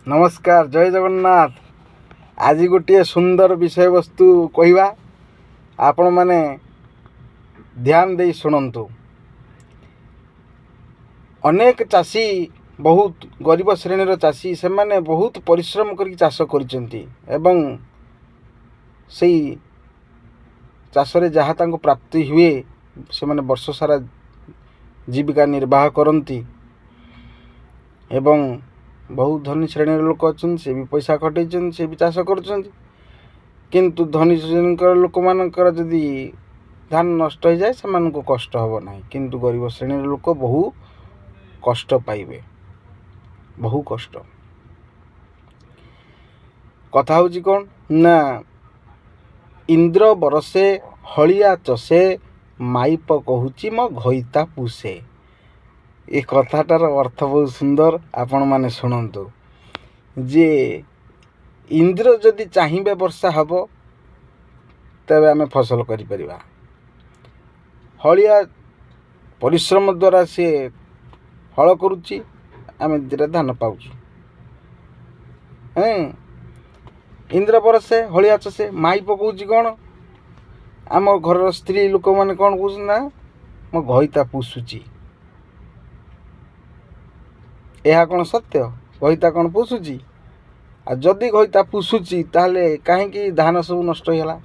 ନମସ୍କାର, ଜୟ ଜଗନ୍ନାଥ। ଆଜି ଗୋଟିଏ ସୁନ୍ଦର ବିଷୟବସ୍ତୁ କହିବା, ଆପଣମାନେ ଧ୍ୟାନ ଦେଇ ଶୁଣନ୍ତୁ। ଅନେକ ଚାଷୀ, ବହୁତ ଗରିବ ଶ୍ରେଣୀର ଚାଷୀ, ସେମାନେ ବହୁତ ପରିଶ୍ରମ କରିକି ଚାଷ କରିଛନ୍ତି ଏବଂ ସେଇ ଚାଷରେ ଯାହା ତାଙ୍କୁ ପ୍ରାପ୍ତି ହୁଏ, ସେମାନେ ବର୍ଷ ସାରା ଜୀବିକା ନିର୍ବାହ କରନ୍ତି। ଏବଂ ବହୁତ ଧନୀ ଶ୍ରେଣୀର ଲୋକ ଅଛନ୍ତି, ସେ ବି ପଇସା ଖଟେଇଛନ୍ତି, ସେ ବି ଚାଷ କରୁଛନ୍ତି। କିନ୍ତୁ ଧନୀ ଶ୍ରେଣୀଙ୍କର ଲୋକମାନଙ୍କର ଯଦି ଧାନ ନଷ୍ଟ ହେଇଯାଏ, ସେମାନଙ୍କୁ କଷ୍ଟ ହେବ ନାହିଁ, କିନ୍ତୁ ଗରିବ ଶ୍ରେଣୀର ଲୋକ ବହୁ କଷ୍ଟ ପାଇବେ, ବହୁ କଷ୍ଟ। କଥା ହେଉଛି କ'ଣ ନା, ଇନ୍ଦ୍ର ବରସେ ହଳିଆ ଚଷେ, ମାଇପ କହୁଛି ମୋ ଘଇତା ପୁଷେ। ଏ କଥାଟାର ଅର୍ଥ ବହୁତ ସୁନ୍ଦର, ଆପଣମାନେ ଶୁଣନ୍ତୁ। ଯେ ଇନ୍ଦ୍ର ଯଦି ଚାହିଁବେ ବର୍ଷା ହେବ, ତେବେ ଆମେ ଫସଲ କରିପାରିବା। ହଳିଆ ପରିଶ୍ରମ ଦ୍ୱାରା ସିଏ ହଳ କରୁଛି, ଆମେ ଦୁଇଟା ଧାନ ପାଉଛୁ। ହେଁ, ଇନ୍ଦ୍ର ବରସେ ହଳିଆ ଚଷେ, ମାଇ ପକଉଛି କ'ଣ? ଆମ ଘରର ସ୍ତ୍ରୀ ଲୋକମାନେ କ'ଣ କହୁଛନ୍ତି ନା, ମୋ ଘଇତା ପୋଷୁଛି। ଏହା କ'ଣ ସତ୍ୟ? ଘଇତା କ'ଣ ପୋଷୁଛି? ଆଉ ଯଦି ଘଇତା ପୋଷୁଛି, ତାହେଲେ କାହିଁକି ଧାନ ସବୁ ନଷ୍ଟ ହେଇଗଲା?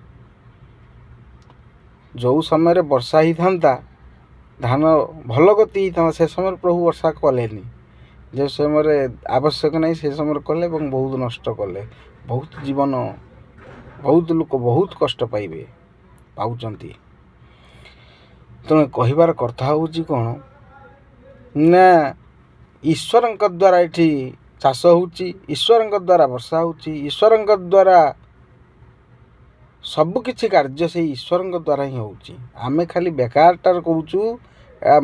ଯେଉଁ ସମୟରେ ବର୍ଷା ହେଇଥାନ୍ତା, ଧାନ ଭଲ ଗତି ହେଇଥାନ୍ତା, ସେ ସମୟରେ ପ୍ରଭୁ ବର୍ଷା କଲେନି। ଯେଉଁ ସମୟରେ ଆବଶ୍ୟକ ନାହିଁ, ସେ ସମୟରେ କଲେ ଏବଂ ବହୁତ ନଷ୍ଟ କଲେ। ବହୁତ ଜୀବନ, ବହୁତ ଲୋକ ବହୁତ କଷ୍ଟ ପାଇବେ, ପାଉଛନ୍ତି। ତେଣୁ କହିବାର କଥା ହେଉଛି କ'ଣ ନା, ଈଶ୍ୱରଙ୍କ ଦ୍ୱାରା ଏଠି ଚାଷ ହେଉଛି, ଈଶ୍ୱରଙ୍କ ଦ୍ୱାରା ବର୍ଷା ହେଉଛି, ଈଶ୍ୱରଙ୍କ ଦ୍ୱାରା ସବୁକିଛି କାର୍ଯ୍ୟ ସେଇ ଈଶ୍ୱରଙ୍କ ଦ୍ୱାରା ହିଁ ହେଉଛି। ଆମେ ଖାଲି ବେକାରଟାରେ କହୁଛୁ,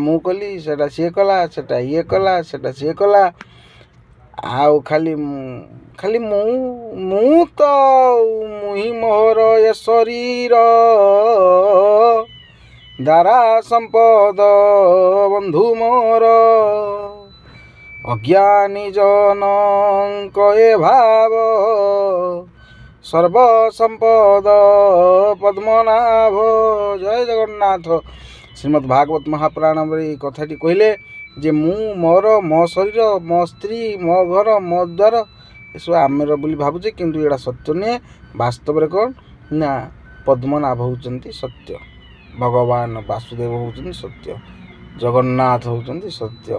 ମୁଁ କଲି, ସେଇଟା ସିଏ କଲା, ସେଇଟା ଇଏ କଲା, ସେଇଟା ସିଏ କଲା। ଆଉ ଖାଲି ଖାଲି ମୁଁ ମୁଁ ତ ମୁହିଁ, ମୋହର ଏ ଶରୀର ଦାରା ସମ୍ପଦ ବନ୍ଧୁ ମୋର। ଅଜ୍ଞାନୀ ଜନଙ୍କ ଏ ଭାବ, ସର୍ବ ସମ୍ପଦ ପଦ୍ମନାଭ। ଜୟ ଜଗନ୍ନାଥ। ଶ୍ରୀମଦ୍ ଭାଗବତ ମହାପୁରାଣରେ ଏଇ କଥାଟି କହିଲେ ଯେ ମୁଁ, ମୋର, ମୋ ଶରୀର, ମୋ ସ୍ତ୍ରୀ, ମୋ ଘର, ମୋ ଦ୍ୱାର, ଏସବୁ ଆମର ବୋଲି ଭାବୁଛେ, କିନ୍ତୁ ଏଇଟା ସତ୍ୟ ନୁହେଁ। ବାସ୍ତବରେ କ'ଣ ନା, ପଦ୍ମନାଭ ହେଉଛନ୍ତି ସତ୍ୟ, ଭଗବାନ ବାସୁଦେବ ହେଉଛନ୍ତି ସତ୍ୟ, ଜଗନ୍ନାଥ ହେଉଛନ୍ତି ସତ୍ୟ।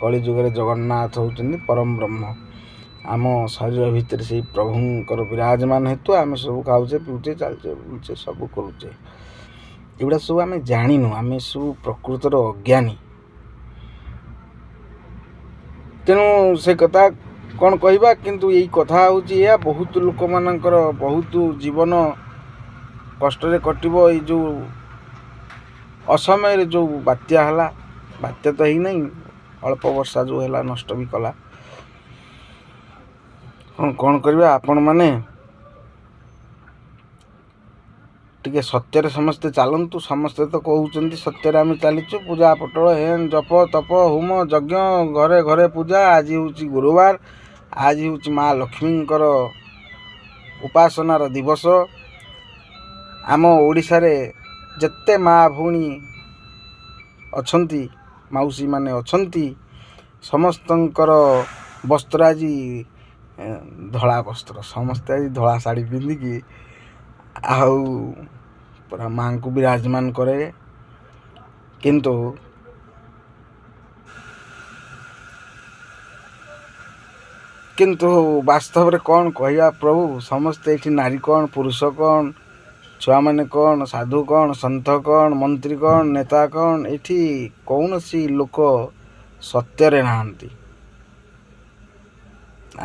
କଳିଯୁଗରେ ଜଗନ୍ନାଥ ହେଉଛନ୍ତି ପରମ ବ୍ରହ୍ମ। ଆମ ଶରୀର ଭିତରେ ସେଇ ପ୍ରଭୁଙ୍କର ବିରାଜମାନ ହେତୁ ଆମେ ସବୁ ଖାଉଛେ, ପିଉଛେ, ଚାଲୁଛେ, ବୁଲୁଛେ, ସବୁ କରୁଛେ। ଏଗୁଡ଼ା ସବୁ ଆମେ ଜାଣିନୁ, ଆମେ ସବୁ ପ୍ରକୃତର ଅଜ୍ଞାନୀ। ତେଣୁ ସେ କଥା କ'ଣ କହିବା, କିନ୍ତୁ ଏଇ କଥା ହେଉଛି ଏହା, ବହୁତ ଲୋକମାନଙ୍କର ବହୁତ ଜୀବନ କଷ୍ଟରେ କଟିବ। ଏଇ ଯେଉଁ ଅସମୟରେ ଯେଉଁ ବାତ୍ୟା ହେଲା, ବାତ୍ୟା ତ ହେଇନାହିଁ, ଅଳ୍ପ ବର୍ଷା ଯେଉଁ ହେଲା ନଷ୍ଟ ବି କଲା। କ'ଣ କରିବା? ଆପଣମାନେ ଟିକେ ସତ୍ୟରେ ସମସ୍ତେ ଚାଲନ୍ତୁ। ସମସ୍ତେ ତ କହୁଛନ୍ତି ସତ୍ୟରେ ଆମେ ଚାଲିଛୁ, ପୂଜା ପଟଳ, ହେନ୍, ଜପ ତପ, ହୋମ ଯଜ୍ଞ, ଘରେ ଘରେ ପୂଜା। ଆଜି ହେଉଛି ଗୁରୁବାର, ଆଜି ହେଉଛି ମା ଲକ୍ଷ୍ମୀଙ୍କର ଉପାସନାର ଦିବସ। ଆମ ଓଡ଼ିଶାରେ ଯେତେ ମା ଭଉଣୀ ଅଛନ୍ତି, ମାଉସୀମାନେ ଅଛନ୍ତି, ସମସ୍ତଙ୍କର ବସ୍ତ୍ର ଆଜି ଧଳା ବସ୍ତ୍ର। ସମସ୍ତେ ଆଜି ଧଳା ଶାଢ଼ୀ ପିନ୍ଧିକି ଆଉ ପୁରା ମାଆଙ୍କୁ ବିରାଜମାନ କରେ। କିନ୍ତୁ ବାସ୍ତବରେ କ'ଣ କହିବା ପ୍ରଭୁ, ସମସ୍ତେ ଏଇଠି ନାରୀ କ'ଣ, ପୁରୁଷ କ'ଣ, ଛୁଆମାନେ କ'ଣ, ସାଧୁ କ'ଣ, ସନ୍ଥ କ'ଣ, ମନ୍ତ୍ରୀ କ'ଣ, ନେତା କ'ଣ, ଏଇଠି କୌଣସି ଲୋକ ସତ୍ୟରେ ନାହାନ୍ତି।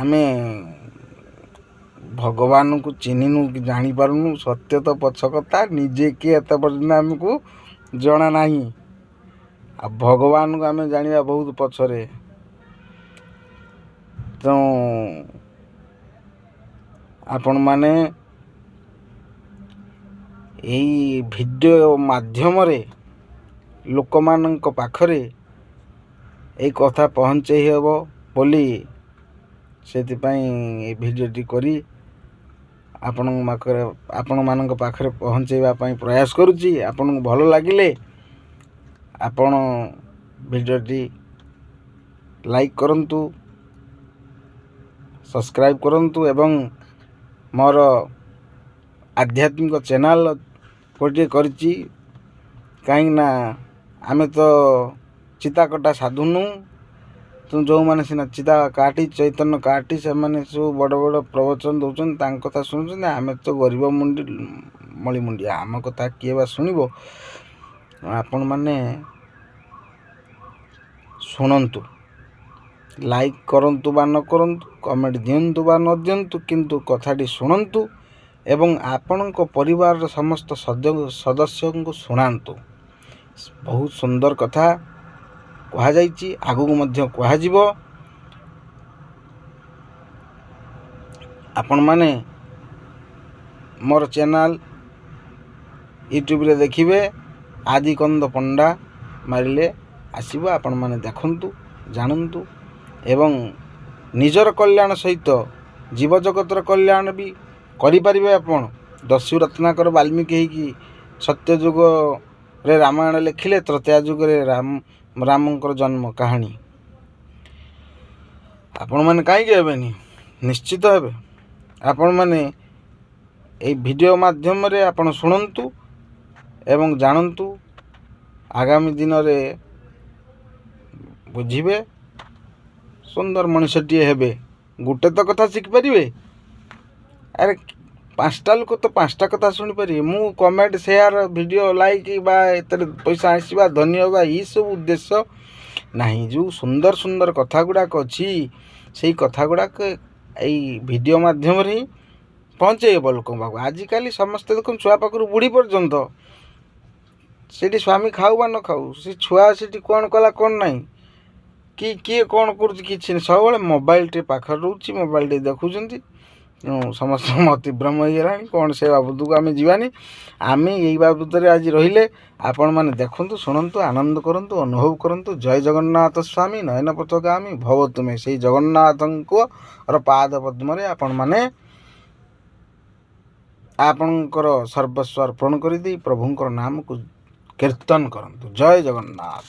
ଆମେ ଭଗବାନଙ୍କୁ ଚିହ୍ନିନୁ କି ଜାଣିପାରୁନୁ। ସତ୍ୟ ତ ପଛ କଥା, ନିଜେ କିଏ ଏତେ ପର୍ଯ୍ୟନ୍ତ ଆମକୁ ଜଣା ନାହିଁ, ଆଉ ଭଗବାନଙ୍କୁ ଆମେ ଜାଣିବା ବହୁତ ପଛରେ। ତେଣୁ ଆପଣମାନେ ଏଇ ଭିଡ଼ିଓ ମାଧ୍ୟମରେ ଲୋକମାନଙ୍କ ପାଖରେ ଏଇ କଥା ପହଞ୍ଚେଇ ହେବ ବୋଲି ସେଥିପାଇଁ ଏ ଭିଡ଼ିଓଟି କରି ଆପଣଙ୍କ ପାଖରେ, ଆପଣମାନଙ୍କ ପାଖରେ ପହଞ୍ଚାଇବା ପାଇଁ ପ୍ରୟାସ କରୁଛି। ଆପଣଙ୍କୁ ଭଲ ଲାଗିଲେ ଆପଣ ଭିଡ଼ିଓଟି ଲାଇକ୍ କରନ୍ତୁ, ସବସ୍କ୍ରାଇବ୍ କରନ୍ତୁ ଏବଂ ମୋର ଆଧ୍ୟାତ୍ମିକ ଚ୍ୟାନେଲ୍ ଗୋଟିଏ କରିଛି। କାହିଁକିନା ଆମେ ତ ଚିତା କଟା ସାଧୁ ନୁହଁ। ତେଣୁ ଯେଉଁମାନେ ସିନା ଚିତା କାଟି, ଚୈତନ୍ୟ କାଟି, ସେମାନେ ସବୁ ବଡ଼ ବଡ଼ ପ୍ରବଚନ ଦେଉଛନ୍ତି, ତାଙ୍କ କଥା ଶୁଣୁଛନ୍ତି। ଆମେ ତ ଗରିବ ମୁଣ୍ଡି ମଳିମୁଣ୍ଡିଆ, ଆମ କଥା କିଏ ବା ଶୁଣିବ? ଆପଣମାନେ ଶୁଣନ୍ତୁ, ଲାଇକ୍ କରନ୍ତୁ ବା ନ କରନ୍ତୁ, କମେଣ୍ଟ ଦିଅନ୍ତୁ ବା ନ ଦିଅନ୍ତୁ, କିନ୍ତୁ କଥାଟି ଶୁଣନ୍ତୁ ଏବଂ ଆପଣଙ୍କ ପରିବାରର ସମସ୍ତ ସଦସ୍ୟଙ୍କୁ ଶୁଣାନ୍ତୁ। ବହୁତ ସୁନ୍ଦର କଥା କୁହାଯାଇଛି, ଆଗକୁ ମଧ୍ୟ କୁହାଯିବ। ଆପଣମାନେ ମୋର ଚ୍ୟାନେଲ୍ ୟୁଟ୍ୟୁବରେ ଦେଖିବେ, ଆଦିକନ୍ଦ ପଣ୍ଡା ମାରିଲେ ଆସିବ। ଆପଣମାନେ ଦେଖନ୍ତୁ, ଜାଣନ୍ତୁ ଏବଂ ନିଜର କଲ୍ୟାଣ ସହିତ ଜୀବଜଗତର କଲ୍ୟାଣ ବି କରିପାରିବେ। ଆପଣ ଦସ୍ୟୁ ରତ୍ନାକର ବାଲ୍ମୀକି ହେଇକି ସତ୍ୟଯୁଗରେ ରାମାୟଣ ଲେଖିଲେ, ତ୍ରେତୟା ଯୁଗରେ ରାମଙ୍କର ଜନ୍ମ କାହାଣୀ। ଆପଣମାନେ କାହିଁକି ହେବେନି? ନିଶ୍ଚିତ ହେବେ। ଆପଣମାନେ ଏଇ ଭିଡ଼ିଓ ମାଧ୍ୟମରେ ଆପଣ ଶୁଣନ୍ତୁ ଏବଂ ଜାଣନ୍ତୁ, ଆଗାମୀ ଦିନରେ ବୁଝିବେ, ସୁନ୍ଦର ମଣିଷଟିଏ ହେବେ। ଗୋଟେ ତ କଥା ଶିଖିପାରିବେ, ଆରେ 5ଟା ଲୋକ ତ 5ଟା କଥା ଶୁଣିପାରିବେ। ମୁଁ କମେଣ୍ଟ, ସେୟାର, ଭିଡ଼ିଓ ଲାଇକ୍ ବା ଏଥିରେ ପଇସା ଆସିବା, ଧନୀ ହେବା, ଏଇସବୁ ଉଦ୍ଦେଶ୍ୟ ନାହିଁ। ଯେଉଁ ସୁନ୍ଦର ସୁନ୍ଦର କଥା ଗୁଡ଼ାକ ଅଛି, ସେଇ କଥା ଗୁଡ଼ାକ ଏଇ ଭିଡ଼ିଓ ମାଧ୍ୟମରେ ହିଁ ପହଞ୍ଚେଇ ହେବ ଲୋକଙ୍କ ପାଖକୁ। ଆଜିକାଲି ସମସ୍ତେ ଦେଖନ୍ତୁ, ଛୁଆ ପାଖରୁ ବୁଢ଼ୀ ପର୍ଯ୍ୟନ୍ତ, ସେଠି ସ୍ୱାମୀ ଖାଉ ବା ନ ଖାଉ, ସେ ଛୁଆ ସେଠି କ'ଣ କଲା କ'ଣ ନାହିଁ କି କିଏ କ'ଣ କରୁଛି କିଛି ନାହିଁ, ସବୁବେଳେ ମୋବାଇଲଟେ ପାଖରେ ରହୁଛି, ମୋବାଇଲଟେ ଦେଖୁଛନ୍ତି। ସମସ୍ତଙ୍କ ମତିଭ୍ରମ ହେଇଗଲାଣି। କ'ଣ ସେ ବାବଦକୁ ଆମେ ଯିବାନି, ଆମେ ଏଇ ବାବଦରେ ଆଜି ରହିଲେ। ଆପଣମାନେ ଦେଖନ୍ତୁ, ଶୁଣନ୍ତୁ, ଆନନ୍ଦ କରନ୍ତୁ, ଅନୁଭବ କରନ୍ତୁ। ଜୟ ଜଗନ୍ନାଥ ସ୍ୱାମୀ ନୟନ ପଥଗାମୀ ଭବ ତୁମେ। ସେଇ ଜଗନ୍ନାଥଙ୍କର ପାଦ ପଦ୍ମରେ ଆପଣମାନେ ଆପଣଙ୍କର ସର୍ବସ୍ୱ ଅର୍ପଣ କରିଦେଇ ପ୍ରଭୁଙ୍କର ନାମକୁ କୀର୍ତ୍ତନ କରନ୍ତୁ। ଜୟ ଜଗନ୍ନାଥ।